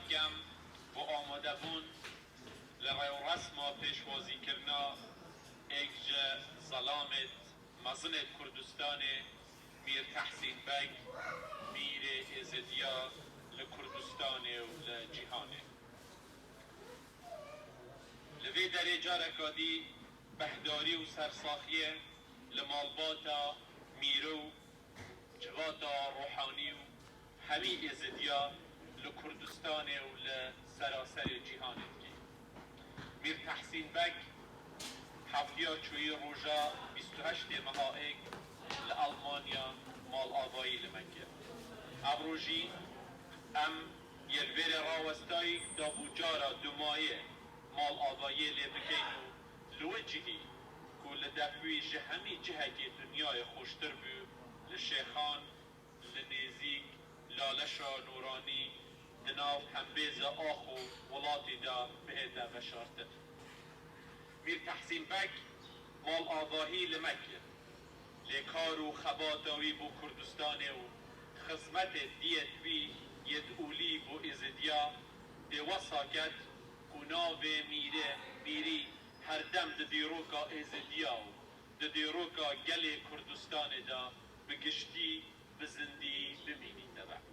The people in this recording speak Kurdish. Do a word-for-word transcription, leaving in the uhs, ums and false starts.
dikem bo amadebûn li rêwresma pêşwazîkirina êk ji zelamêt mezinêt Kurdistanê, Mîr Tehsîn Beg, mîrê Êzidiya li Kurdistanê û li cîhanê. Li vê derê careka dî behdarî û sersaxiyê li malbata mîro û civata ruhanî û hemî Êzidiya li Kurdistanê û li seraserê cîhanê dike. Mîr Tehsîn Beg heftiya çûyî roja bîst û heştê meha êk li Almanya malavayî li me kir. Ev rojî em yê li vêrê rawestayî dabûcara dumayê malavayiyê lê bikeyn û li wê cihî ku li def wî ji hemî cihekê dinyayê xweştir bû, li Şêxan, li nêzîk Laleşa Nûranî, di nav hembêza ax û welatî de bihête veşartin. Mîr Tehsîn Beg mal avahî li me kir, lê kar û xebata wî bo Kurdistanê û xizmetê diyêt wî yêt olî bo Êzidiya dê wesa ket ku navê mîrê, mîrî her dem di dîroka Êzidiya û di dîroka gelê Kurdistanê de bi giştî, bi zindî bimînîte be.